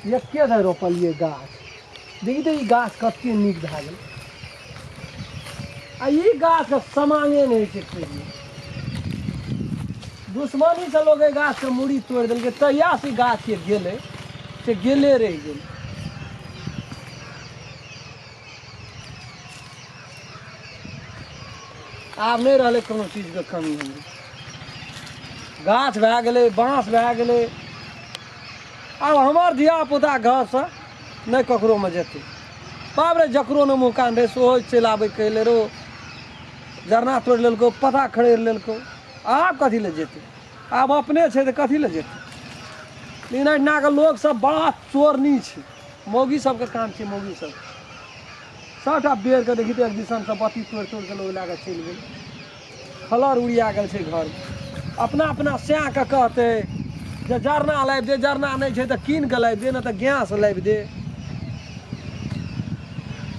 एके धरि रोपलियै गाछ। देखी तऽ ई गाछ कते नीक भए गेलै। आ ई गाछके समांगे नहि होइ छै कहियो। दुश्मनीसँ लोक एहि गाछके मूड़ी तोड़ि देलकै, तहियासँ ई गाछ जे गेलै से गेले रहि गेलै। आब नहि रहलै कोनो चीजके कमी। हमरा गाछ भए गेलै, बाँस भए गेलै। आब हमर धियापुता घरसँ नहि ककरोमे जेतै। बाप रे, जकरो नहि मुँह कान रहै सेहो चलि आबै, कहै ले रो जरना तोड़ि लेलकौ, पता खड़ेर लेलकौ। आब कथी लए जेतै? आब अपने छै तऽ कथी लए जेतै? लेकिन एहिठिनाके लोकसभ बड़ा चोरनी छै। मौगी सबके काम छै, मौगी सब सबटा बेरके देखी तऽ एक दिसनसँ बत्ती तोड़ि तोड़िके लोक लए कऽ चलि गेल। खलर उड़िया गेल छै घरमे। अपना अपना सएहके कहतै जे जरना लाबि दे, जरना नहि छै तऽ कीन कऽ लाबि दे, नहि तऽ गैस लाबि दे।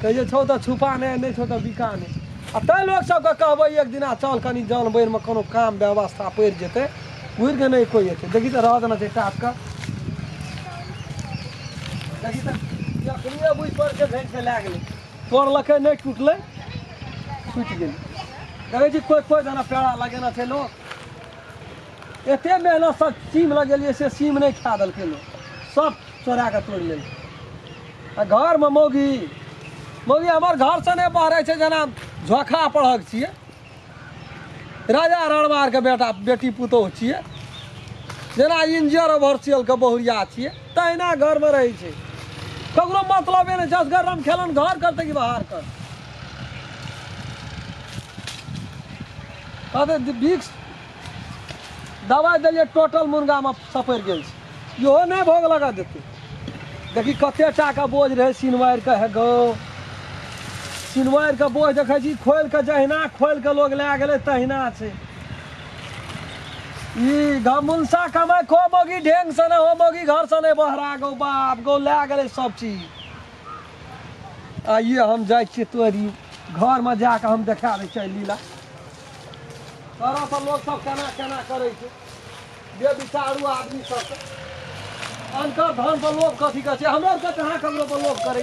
कहै छै छौ तऽ छुपा नहि, नहि छौ तऽ बिका नहि। आ तैँ लोक सबके कहबै एक दिना चल कनि जन बनिमे कोनो काम व्यवस्था पड़ि जेतै, घुरि कऽ नहि कोइ एतै। देखी तऽ रहऽ देना छै टाटके। देखी तऽ अखनिए बुझि पड़ै छै घसि कऽ लए गेलै, तोड़लकै नहि, टूटलै, टूटि गेलै। देखै छी कोइ कोइ जेना पेड़ा लगेने छै लोक। एते मेहनतसँ सीम लगेलियै से सीम नहि खा देलकै लोक, सब चोरा कऽ तोड़ि लेलकै। आ घरमे मौगी मौगी हमर घरसँ नहि बहरै छै, जेना झोखा पढ़क छियै, राजा रणवारके बेटा बेटी पुतोहु छियै, जेना इंजीनियर ओवरसियलके बहुरिया छियै तहिना घरमे रहै छै। ककरो मतलबे नहि छै। असगर राम खेलन घर करतै कि बाहर कर कहतै। विक्स दबाइ देलियै, टोटल मुर्गामे सपरि गेल छै, इहो नहि भोग लगा देतै। देखी कते टाके बोझ रहै सिनवारिके। हे गौ, सिनवारिके बोझ देखै छी खोलि कऽ, जहिना खोलि कऽ लोक लए गेलै तहिना छै। ई घमुनसा कमाइ खो मौगी ढेंग से नहि हो, मौगी घर से नहि बहरा गौ बाप गौ, लए गेलै सब चीज। आइए हम जाइ छियै तोरी घरमे, जाकऽ हम देखा दै छियै लीला। तोरा सब लोक सब केना केना करै छै बेविचारू आदमी सबके। अनकर धन पर लोभ कथी कहै छै? हमरो आरके कहाँ ककरो पर लोभ करै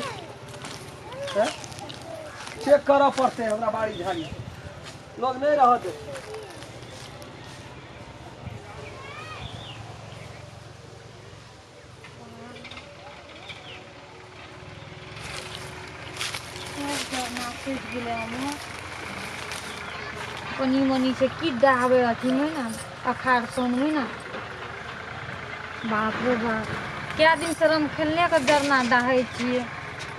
छै? चेक करऽ पड़तै हमरा बाड़ी झाड़ी, लोग नहि रहऽ देतै। टूटि गेलै। हमर कनि मनि छै की डाहबै अथीमे ने, अखाड़ साउनमे ने। बाप रे बाप, कए दिनसँ रम खेलने के जरना डाहै छियै।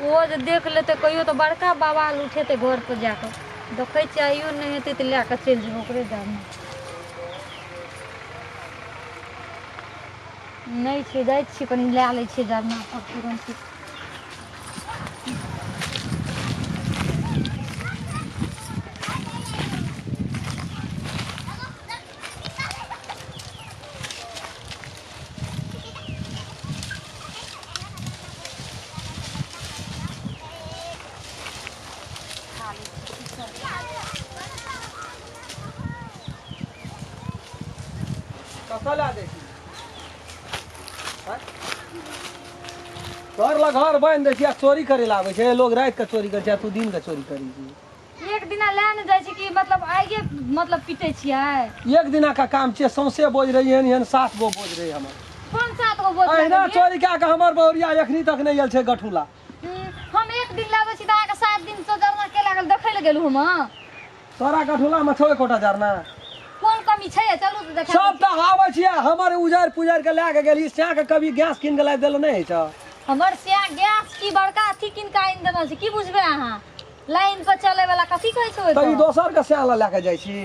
ओहो जे देख लेतै कहियो तऽ बड़का बवाल उठेतै घरपर जा कऽ। देखै छियै, आइयो नहि हेतै तऽ लए कऽ चलि जेबै ओकरे जरना। नहि छै, जाइ छियै कनि लए लै छियै जरना सब तुरन्त। कतऽ लए जाइ छी? घर लग घर बान्हि दै छी आ चोरी करै लए आबै छै लोग। राति के चोरी करै छै आ तू दिन के चोरी करै छी। एक दिना लए ने जाइ छी कि मतलब आइए मतलब पीटै छियै। एक दिना का काम छियै? सौंसे बोझ रही एहन एहन, 7 गो बोझ रही हमर। कोन 7 गो बोझ? अहिना चोरी कए कऽ हमर बहुरिया एखनी तक नहि आयल छै गठुला। हम एक दिन लाबै छी तऽ अहाँके 7 दिन से जरना के लागल? देखै लए गेलहुँ हम। तोरा गठुला मे छौ एकोटा जरना? कोन कमी छै? चलू तऽ देखा। सब तऽ आबै छियै, हमर उजारि पुजारि के लए के गेली। सएह के कभी गैस कीन के लाबि देलो नहि होइ छौ? हमर सएह गैस की बड़का अथी कीन कऽ आनि देने छै, की बुझबै अहाँ? लाइन पर चले वाला कथी कहै छै? तऽ ई दोसर के सएह लए के जाइ छी।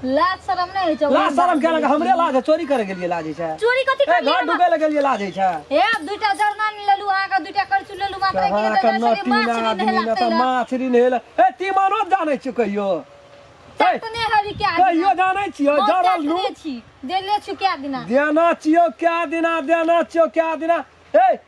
लाज शरम नहि होइ छौ? लाज शरम केलक? हमरे लाज? चोरी करे गेलियै लाज होइ छै? चोरी कथी ए करलियै? घर ढुकै लए गेलियै लाज होइ छै? हे, दुईटा जरना नहि लेलु, अहाँके दुईटा करचू लेलु मात्र। की अहाँके माछ नटीना नहि आदमी ने नहेलक तऽ माछ नहेलक। ए तीमनो जानै छियौ कहियो? चटने हबी क्या? कहियो जानै छियौ जरल नून छी देले छु क्या दिना? देना छियौ क्या दिना, देना छियौ क्या दिना। ए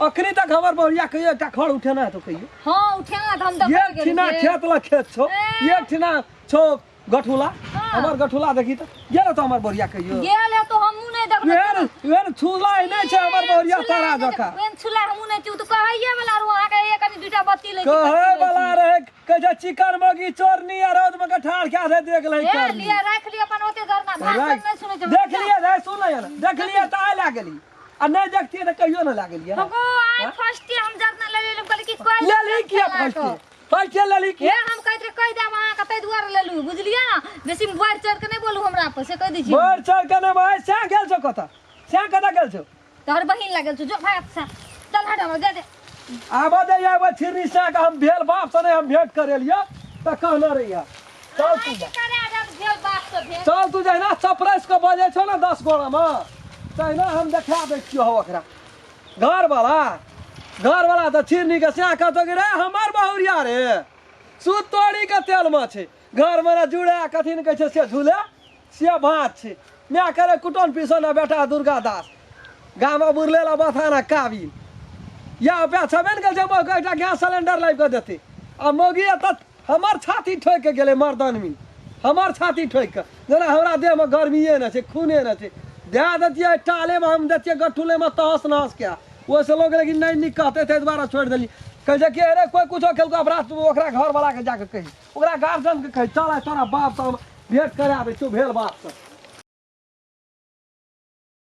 अखनी तक हमर बहुरिया कहियो एकटा खड़ उठेना हेतौ कहियो? हाँ, उठेना तऽ हम देखै एक ठिना खेत ल खेत छौ, एक ठिना छौ गठुला। हमर गठुला देखी तऽ गेल तो हमर बहुरिया कहियो गेल है तो हमहूँ नहीं देखलहुँ। वेर वेर छुला नहि छै हमर बहुरिया तारा जकाँ। ओहन छुला हमहूँ नहि छी, ओ तऽ कहैये वाला रहू अहाँके, एक आदमी दूटा बत्ती लै छी, कहै वाला रहे, कहै छै चिकन मौगी चोरनी आ रौद मे के ठाढ़ कए दे, देख लही हे करनी। लिअ, राखि लिअ अपन ओते जरना, भाषण राख। नहि सुनै छै। देख लियै रे, सुन ले ने, देख लियै तऽ आइ लए गेली आ नहि देखतियै तऽ कहियो नहि लए गेलियै। हमको आइ फर्स्ट हम जरना ले लेलहुँ, कहली कि कहि लेली किया फर्स्ट फर्स्ट लेली हे किया? हम कहैत रहे कहि देब अहाँके, ताहि दुआरे लेलहुँ, बुझलियै ने? बेसी बढ़ि चढ़ि कऽ नहि बोलू हमरा पर, से कहि दै छी। बढ़ चढ़ के नहि भाइ, सएह गेल छौ कतऽ, सएह कतऽ गेल छौ? तोहर बहिन लागल छौ, जो भाग से, चल हट, हमरा दे दे। आबऽ दे आबऽ छिरनी सएह के, हम भेल बाप से नहि हम भेंट करेलियै तऽ कहने रहियै चल तू जा। करे जब भेल बाप से भेल। चल तू, जहिना चपरासि कऽ बजै छौ ने 10 गोड़ामे तहिना हम देखा दै छियौ हौ ओकरा। घरवला घरवला तऽ छिरनी के सएह कहतौ कि रे हमर बहुरिया रे सूत तोड़ी के तेलमे छै, घरमे ने जुड़े कथी ने कहै छै से झूले से भात छै। माय करे कुटन पीसन आ बेटा दुर्गा दास गाममे बुरले ला बथाना काबिल या उपाय छेबे ने करै छै। मौका एकटा गैस सिलेंडर लाबि कऽ देतै आ मौगी एतऽ हमर छाती ठोकि कऽ गेलै, मर्दानमी हमर छाती ठोकि कऽ, जेना हमरा देहमे गर्मिए नहि छै, खूने नहि छै। दए दैतियै टालेमे, हम दैतियै गठुलेमे तहस नहस कए ओहिसँ लोक, लेकिन नहि नीक कहतै ताहि दुआरे छोड़ि देलियै। कहै छै कि अरे कोइ कुछो खेलको अपराध, ओकरा घरवलाके जाकऽ कही, ओकरा गार्जियनके कही, चल आइ तोरा बापसँ हम भेँट करा दै छियौ भेल बापसँ।